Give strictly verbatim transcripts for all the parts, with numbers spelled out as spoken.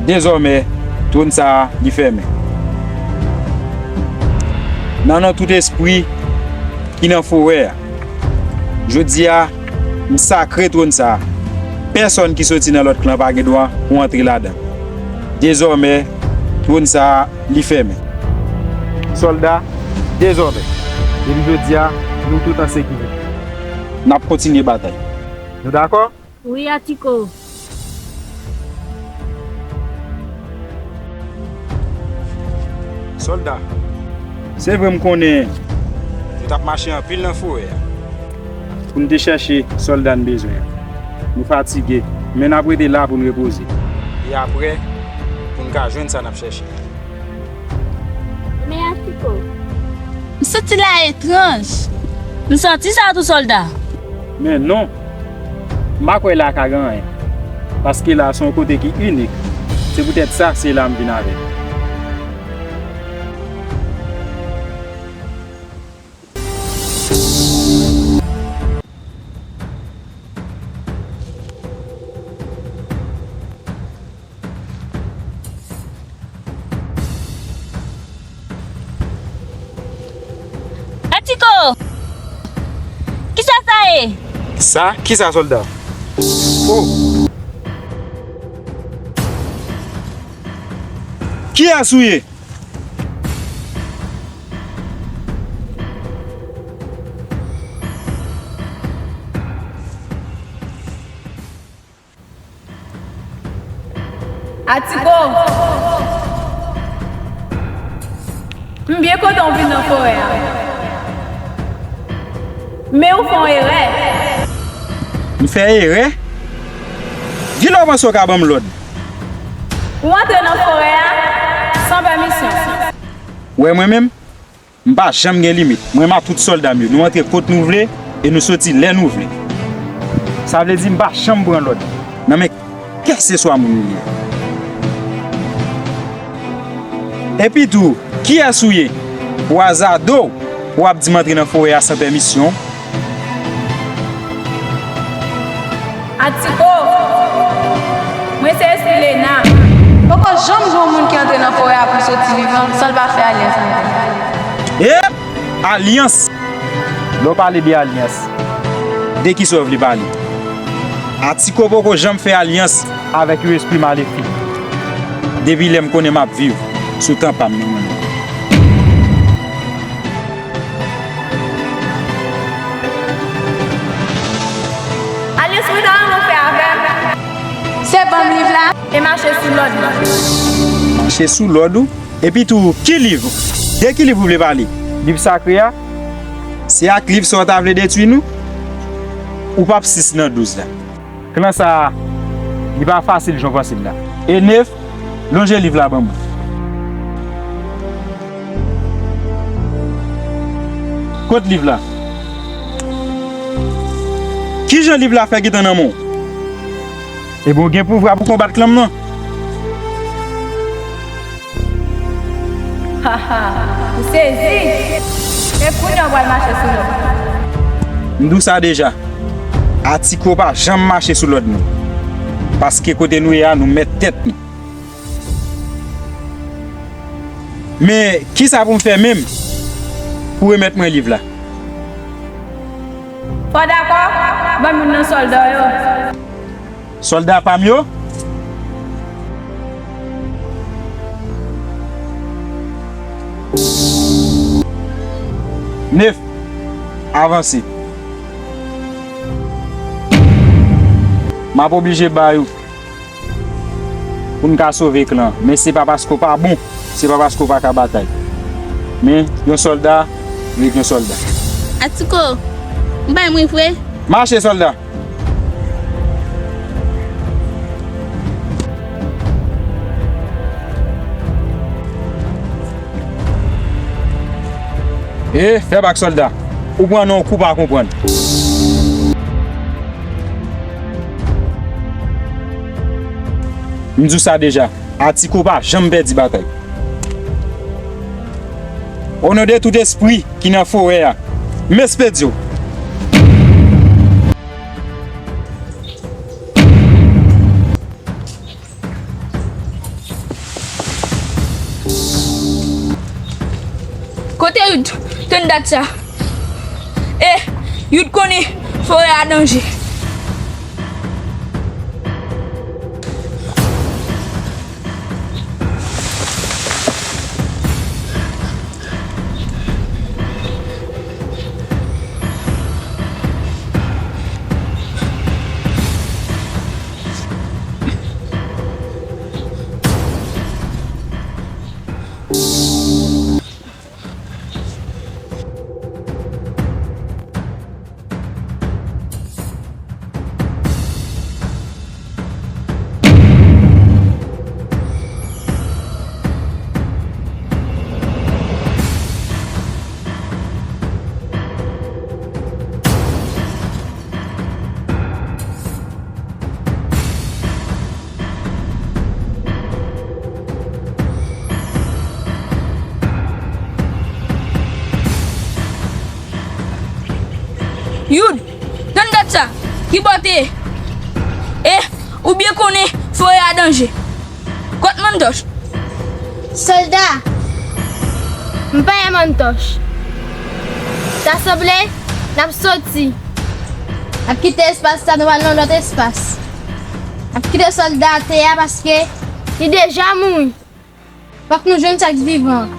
Dezòmè, twòn sa a, li fèmen. Nan non tout espri ki nan forè a, jodi a, m sakre twòn sa a. Pèsonn ki soti nan lòt klan pa gen dwa pou antre ladan l. Dezòmè, twòn sa a, li fèmen. Sòlda, dezòmè, depi jodi a, nou tout an sekirite. N ap kontinye batay. Nou dakò? Wi, Atiko. Sòlda, se vre m konnen nou t ap mache anpil nan forè a pou n te chèche sòlda n bezwen an. Nou fatige, men n ap rete la pou n repoze. E apre, pou n ka jwenn sa n ap chèche. Men Atiko. M santi la etranj. M santi sa tou, sòlda. Men non. M pa kwè la ka gen anyen. Paske la se yon kote ki inik. Se poutèt sa, se la m vin avèk. Atiko! Kisa sa ye? Sa? Kisa, sòlda? Oh! Kiyès ou ye? Atiko! M byen kontan w vin nan forè a. Men ou fè yon erè. M fè erè? Kilè w panse w ka ban m lòd? Ou antre nan forè a san pèmisyon. Ou wè mwen menm? M pa janm gen limit. Mwen menm ak tout sòlda m yo, nou antre kot nou vle e nou soti lè nou vle. Sa vle di m pa janm pran lòd nan men kèlkeswa moun li ye. Epi tou, kiyès ou ye pou w aza do w pou w ap di m antre nan forè a san pèmisyon? Atiko, mwen se espri Lena. Poko janm gen yon moun ki antre nan forè a pou l soti vivan san l pa fè alyans ankò. Ep! Alyans! Lè w pale de alyans, de kisa w vle pale? Atiko poko janm fè alyans avèk yon espri malefik. Depi lè m konnen m ap viv sou tan pa m nan mwen menm. Alyans mwen ta renmen w fè avè m, se ban m liv la e mache sou lòd mwen. Mache sou lòd ou? Epi tou, ki liv? De ki liv ou vle pale? Liv sakre a? Se ak liv sa w ta vle detwi nou? Ou p ap sis nan douz la. Klan sa a, li pa fasil jan w panse l la. E nèf, lonje liv la ban mwen. Kot liv la? Kijan liv la fè gentan nan men w? Ebyen, w gen pouvwa pou konbat klan m nan? Haha, m sezi! E kounye a w pral mache sou lòd. M di w sa deja, Atiko pa janm mache sou lòd nou. Paske kote nou ye a, nou mèt tèt nou. Men, kisa pou m fè menm pou remèt mwen liv la? Fò w dakò, ban m youn nan sòlda w yo. Sòlda pa m yo? Nèf, avanse. M ap oblije ba yo pou n ka sove klan an. Men se pa paske w pa bon, se pa paske w pa ka batay. Men yon sòlda ret yon sòlda. Atiko, m bay mwen vre. Mache, sòlda! E, fè bak, sòlda. Ou pran nan yon kou pa konprann. M di w sa deja, Atiko pa janm pèdi batay. O non de tout espri ki nan forè a, m espedye w. Tann dat sa. E, Yud konnen forè a danje. Yud, tann dat sa, ki bò w te ye? E, ou byen konnen forè a danje. Kot Mantòch? Sòlda, m pa wè Mantòch. Ta sanble n ap soti. N ap kite espas sa, nou pral nan lòt espas. N ap kite sòlda atè a paske li deja mouri. Fòk nou jwenn sa k vivan.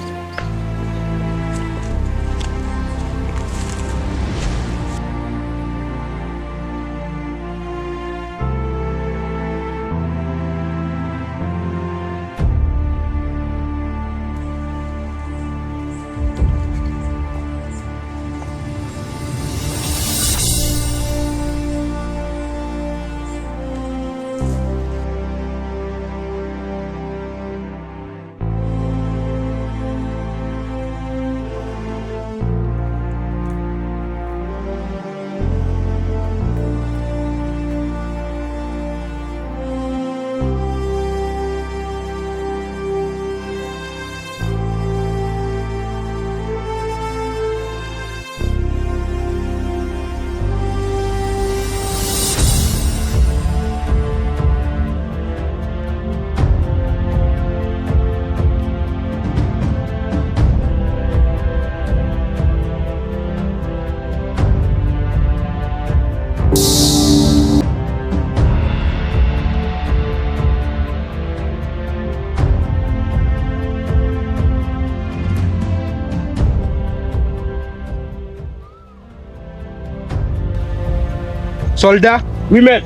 Sòlda? Wi, mèt.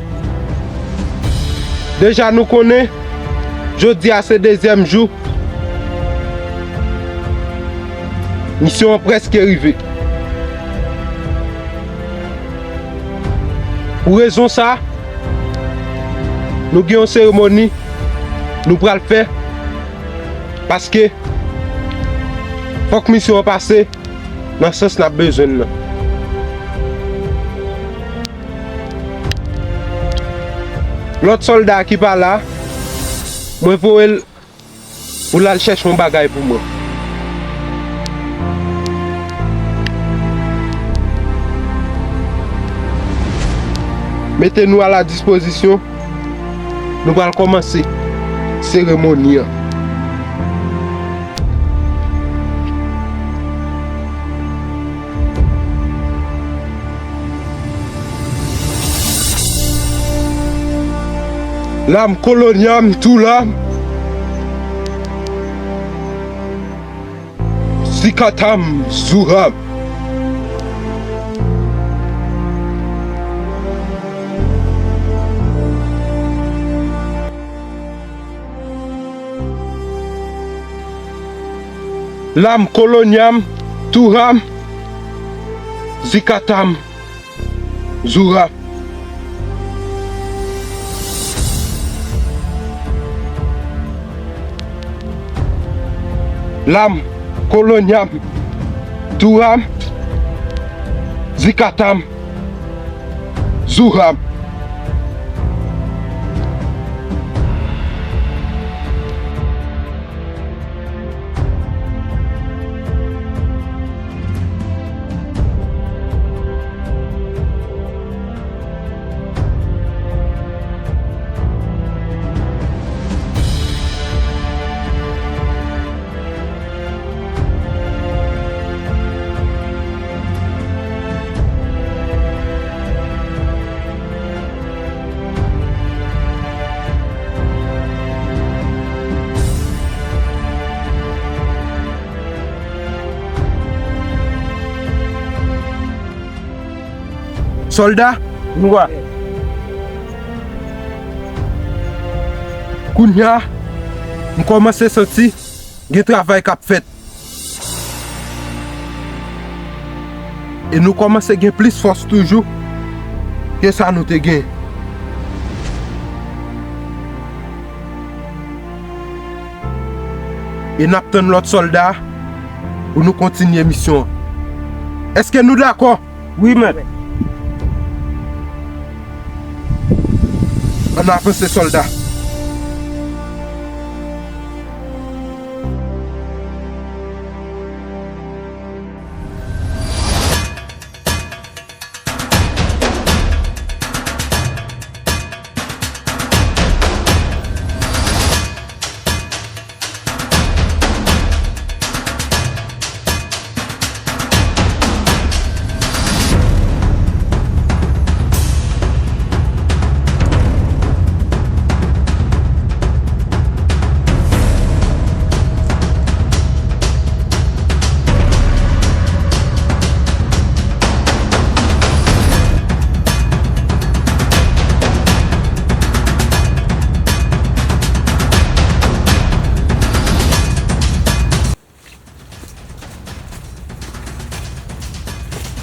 Deja nou konnen, jodi a se dezyèm jou. Misyon an prèske rive. Pou rezon sa, nou gen yon seremoni nou pral fè, paske fòk misyon an pase nan sans n ap bezwen l nan. Lòt sòlda ki pa la, mwen voye l pou l al chèche yon bagay pou mwen. Mete nou a la dispozisyon, nou pral kòmanse seremoni an. Lam kolonyam turam zikatam zuram. Lam kolonyam turam zikatam zuram. Lam kolonyam turam zikatam zuram. Sòlda, nou a. Kounye a, m kòmanse santi gen travay k ap fèt. E nou kòmanse gen plis fòs toujou ke sa nou te gen. E n ap tann lòt sòlda pou nou kontinye misyon an. Èske nou dakò? Wi, mèt. Ann avanse, sòlda.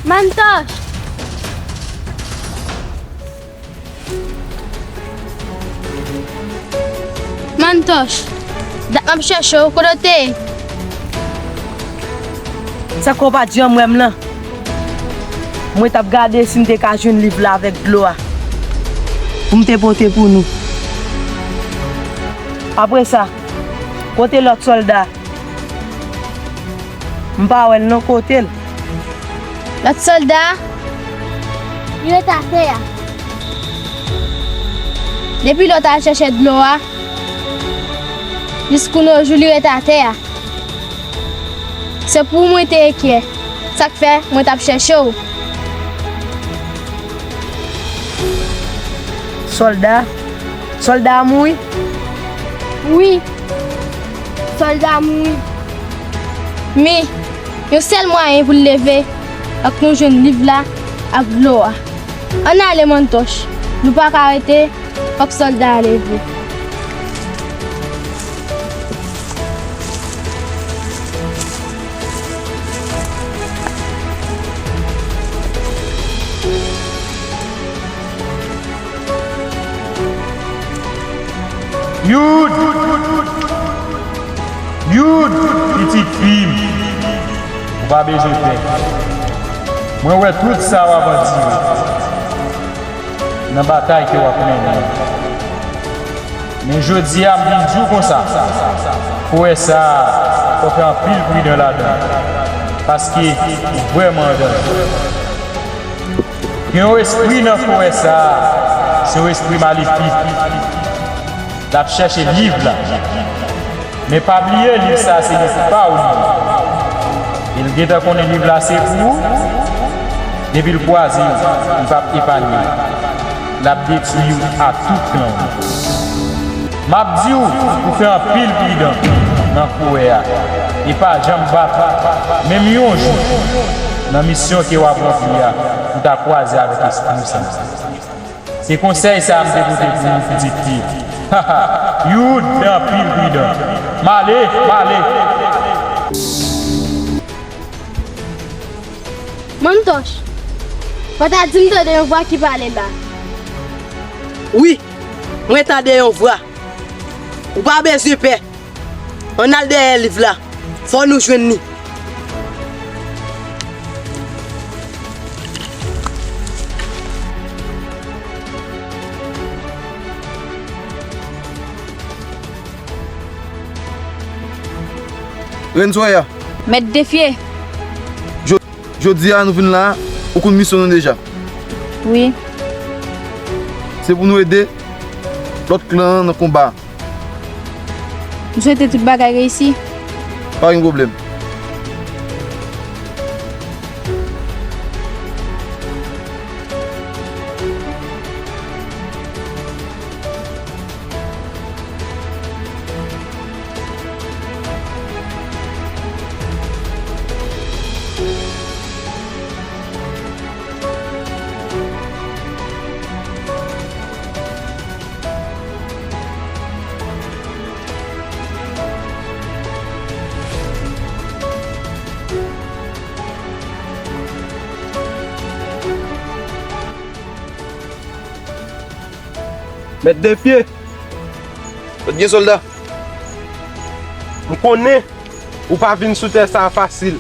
Mantòch! Mantòch! Dat m ap chèche w, kote w te ye? Sa k w pa di an m wè m lan? Mwen t ap gade si m te ka jwenn liv la avèk dlo a pou m te pote pou nou. Apre sa, kote lòt sòlda? M pa wè l non, kote l? Lòt sòlda? Li ret atè a. Depi lè w t al chèche dlo a, jis kounye jou li ret atè a. Se pou mwen te enkyè. Sa k fè mwen t ap chèche w. Sòlda? Sòlda a mouri? Wi. Sòlda a mouri. Men, yon sèl mwayen pou l leve, fòk nou jwenn liv la ak dlo a. Ann ale, Mantòch. Nou pa ka rete, fòk sòlda a leve. Youd! Youd, pitit fi m, ou pa bezwen pè. Mwen wè tout sa w ap andire nan batay ke w ap mennen an. Men jodi a, m vin di w konsa, forè sa a, fò w fè anpil pridan ladan l, paske ou vrèman an danje. Gen yon espri nan forè sa a, se yon espri malefik. L ap chèche liv la. Men pa bliye, liv sa a se liv pa w li ye. E l gentan konnen liv la se pou ou. Depi l kwaze w, li p ap epanye w. L ap detwi w a tout tan. M ap di w pou fè anpil pridan nan forè a e pa janm bat menm yon jou nan misyon ke w ap ranpli a pou w ta kwaze avèk espri sa. Se konsèy sa a m te pote pou ou, pitit fi. Youd, fè anpil pridan. M ale, m ale. Mantòch, ou pa ta di m tande yon vwa ki pale la? Wi, mwen tande yon vwa. Ou pa bezwen pè. Ann al dèyè liv la. Fò nou jwenn li. Rèn Zoya. Mèt Defye. Jo-, jodi a nou vin la, ou konn misyon nou deja. Wi. Se pou nou ede lòt klan an nan konba a. M swete tout bagay reyisi. Pa gen pwoblèm. Mèt Defye! Sòt gen, sòlda? M konnen ou pa vin sou tè sa a fasil.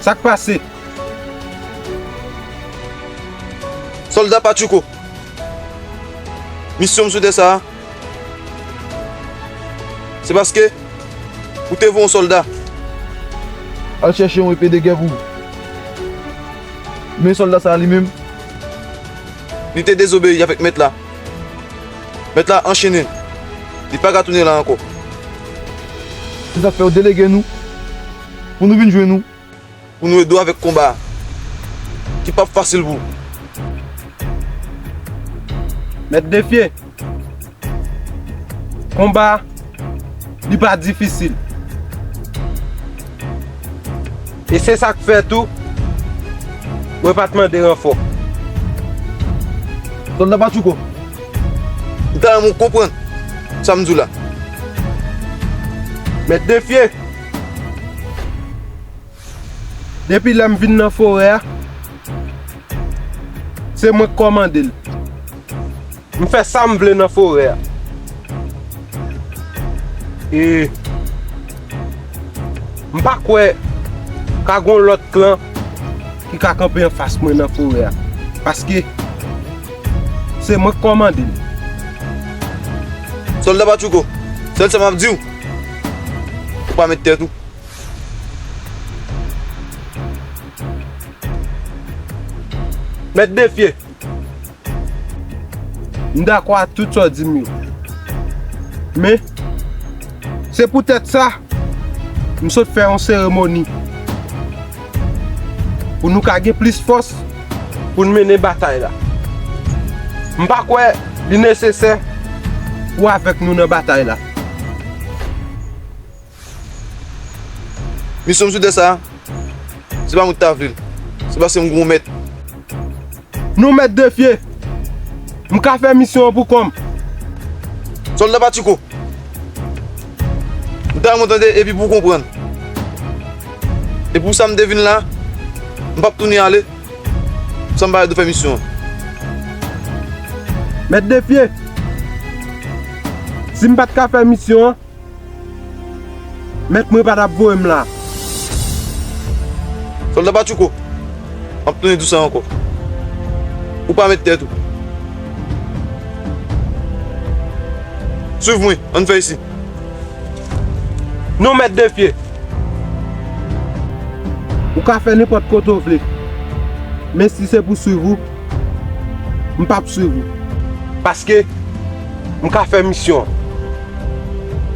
Sa k pase? Sòlda Patchouko, misyon m sou tè sa a, se paske ou te voye yon sòlda al chèche yon epe de gè pou ou. Men sòlda sa a li menm, li te dezobeyi avèk mèt la. Mèt la anchennen l. Li pa ka tounen la ankò. Se sa k fè yo delege nou pou nou vin jwenn ou, pou nou ede w avèk konba a, ki p ap fasil pou ou. Mèt Defye, konba a, li pa difisil. E se sa k fè tou, mwen pa t mande ranfò. Sòlda Patchouko, m ta renmen w konprann sa m di w la. Mèt Defye, depi lè m vin nan forè a, se mwen k kòmande l. M fè sa m vle nan forè a. E m pa kwè ka gon lòt klan ki ka kanpe anfas mwen nan forè a. Paske se mwen k kòmande l. Sòlda Patchouko, sèl sa m ap di w, ou pa met tèt ou. Mèt Defye, m dakò a tout sa w di m yo. Men, se poutèt sa, m sot fè yon seremoni pou nou ka gen plis fòs pou n mennen batay la. M pa kwè li nesesè ou avèk nou nan batay la. Misyon m sou tè sa a, se pa mwen ki ta vle l. Se paske m gen yon mèt. Non, Mèt Defye, m ka fè misyon an pou kò m. Sòlda Patchouko, m ta renmen w tande epi pou w konprann. E pou sa m te vin la, m p ap tounen ale san m pa ede w fè misyon an. Mèt Defye, si m pa t ka fè misyon an, mèt mwen pa t ap voye m la. Sòlda Patchouko, m ap tounen di w sa ankò. Ou pa met tèt ou. Swiv mwen, ann fè isi. Non, Mèt Defye. Ou ka fè nenpòt kote w vle. Men si se pou swiv ou, m p ap swiv ou. Paske m ka fè misyon an.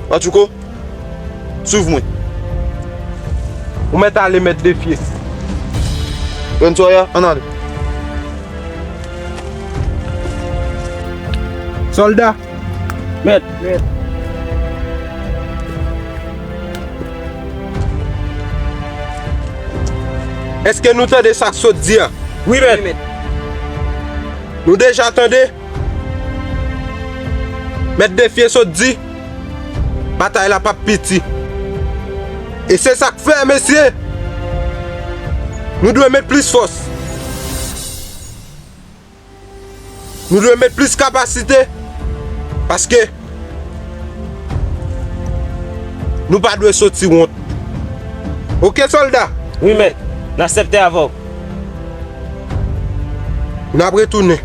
Patchouko, swiv mwen. Ou mèt ale, Mèt Defye. Grann Sòya, ann ale. Sòlda. Mèt. Mèt. Èske nou tande sa k sot di a? Wi, mèt. Nou deja tande Mèt Defye sot di, batay la p ap piti. E se sa k fè, mesye, nou dwe met plis fòs. Nou dwe met plis kapasite, paske nou pa dwe soti wont. Oke, sòlda? Wi, mèt. N aksepte avè w. N ap retounen.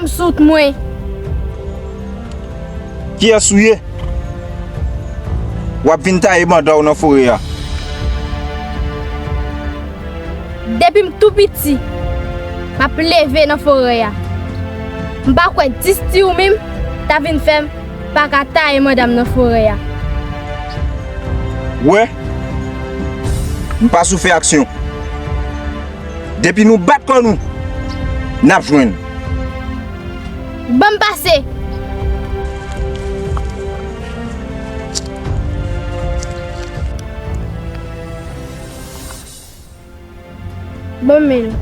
M sou wout mwen. Kiyès ou ye? W ap vin taye banda w nan forè a. Depi m tou piti, m ap leve nan forè a. M pa kwè dis ti ou menm ta vin fè m pa ka taye banda m nan forè a. Wè, m pa sou fè aksyon. Depi nou bat kò nou, n ap jwenn. Ban m pase! Ban m men l.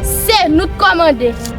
Se nou k kòmande.